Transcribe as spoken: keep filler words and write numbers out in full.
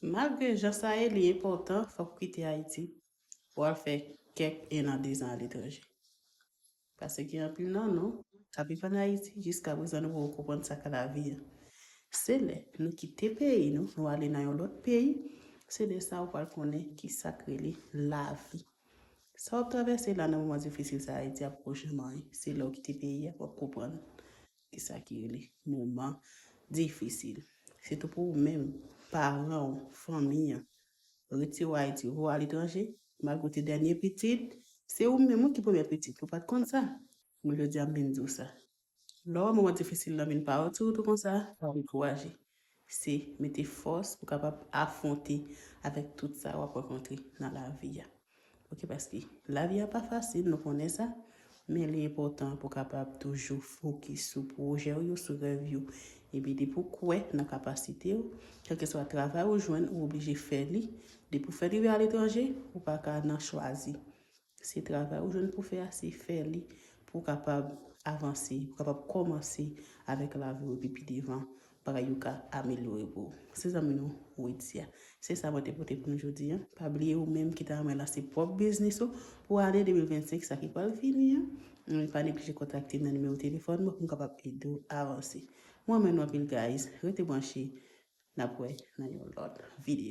Malgre jan sa ye, li enpòtan, fòk ou kite Ayiti pou al fè kèk en an, dezan aletranje. Paske gen anpil nan nou k ap viv ann Ayiti jiska prezan, nou poko konprann sa k lavi a. Se lè nou kite peyi nou, nou ale nan yon lòt peyi, se lè sa ou pral konnen ki sa k rele lavi. Sa w ap travèse la nan moman difisil sa a, Ayiti ap pwoche manyen. Se lè w kite peyi a, w ap konprann ki sa ki rele moman difisil. Sitou pou ou menm, paran w, fanmi an, retire w Ayiti, voye w aletranje, malgre w te dènye pitit, se ou menm wi ki premye pitit, ou pa t konn sa. Men jodi a, m vin di w sa. Lè w wè moman difisil lan vin pa retire w tou konsa, pa dekouraje. Se mete fòs pou kapab afwonte avèk tout sa w ap rankontre nan lavi a. Ok, paske lavi a pa fasil, nou konnen sa, men li enpòtan pou kapab toujou fokis sou pwojè w yo, sou rèv yo. Epi depi w kwè nan kapasite w, kèlkeswa travay ou jwenn, ou oblije fè li. Depi w fè li rive aletranje, ou pa ka nan chwazi. Se travay ou jwenn pou fè a, se fè li pou w kapab avanse, pou w kapab kòmanse avèk lavi w epi pi devan, bagay yo ka amelyore pou ou. Se zanmi nou, Widia. Se sa mwen te pote pou nou jodi a. Pa bliye ou menm ki ta renmen lanse pwòp biznis ou pou ane de mil vennsenk sa ki pral vini an, pa neglije kontakte m nan nimewo telefòn mwen pou m kapab ede w avanse. Mwen renmen nou anpil, guys. Rete branche. N ap wè nan yon lòt videyo.